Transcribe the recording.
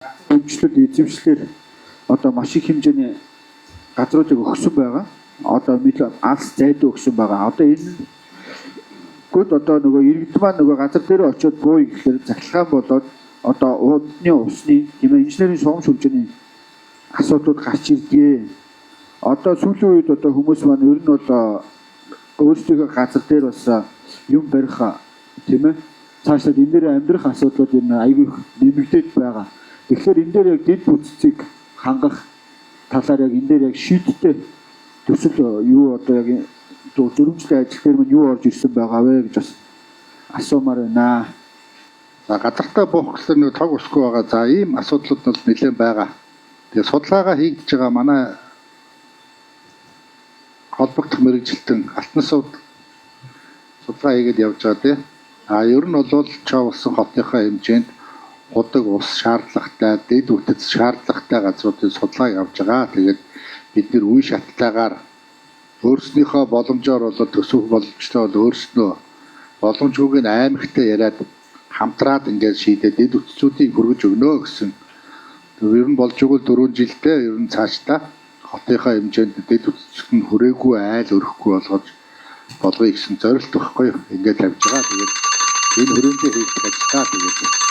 Хөгжлөл эзэмшлэр одоо маш их хэмжээний газруудыг өгсөн байгаа. Одоо алс зайдуу өгсөн байгаа. Одоо энэ гүд одоо нөгөө иргэд маань нөгөө газар дээр очиод бууя гэхээр захилгаан болоод одоо уудны усны, тийм ээ, инженерийн шугам шүлжээний асуудлууд гарч ирдгээ. Одоо сүүлийн үед одоо хүмүүс маань ер нь бол өөрсдийнхөө газар дээр бас юм барих, тийм ээ, цаашлаад энэ дээр амьдрах асуудлууд ер нь айгүй их нэмэгдээд байгаа. Тэгэхээр энэ дээр яг дэд бүтцийг хангах талаар яг энэ дээр яг шийдтэй төсөл юу одоо яг дөрвөн жилийн ажил дээр мань юу орж ирсэн байгаа вэ гэж бас асуумаар байна. За, газартаа буух гэхлээр нэг тог усгүй байгаа. За, ийм асуудлууд нь бол нэлээд байгаа. Тэгээ судалгаагаа хийгдэж байгаа, манай холбогдох мэргэжилтэн алтан сувд судалгаа хийгээд явж байгаа, тий. А ер нь бол Чоолсон хотынхаа хэмжээнд удаг ус шаардлагатай, дэд бүтэц шаардлагатай газруудын судалгаа явж байгаа. Тэгээд бид нэр үе шаттайгаар өөрснийхөө боломжоор бол төсөх боломжтой бол өөрснөө боломжгүйг нь аймагтай яриад, хамтраад ингээд шийдээд дэд бүтцүүдийг хүргэж өгнө гэсэн. Ер нь болж игэл 4 жилдээ ер нь цаашдаа хотынхаа хэмжээнд дэд бүтцүүд нь хүрээгүй, айл өрөхгүй болгож болгоё гэсэн зорилт багхгүй юу. Ингээд тавьж байгаа. Тэгээд энэ хүрээндээ хийх ажил та тэгээд.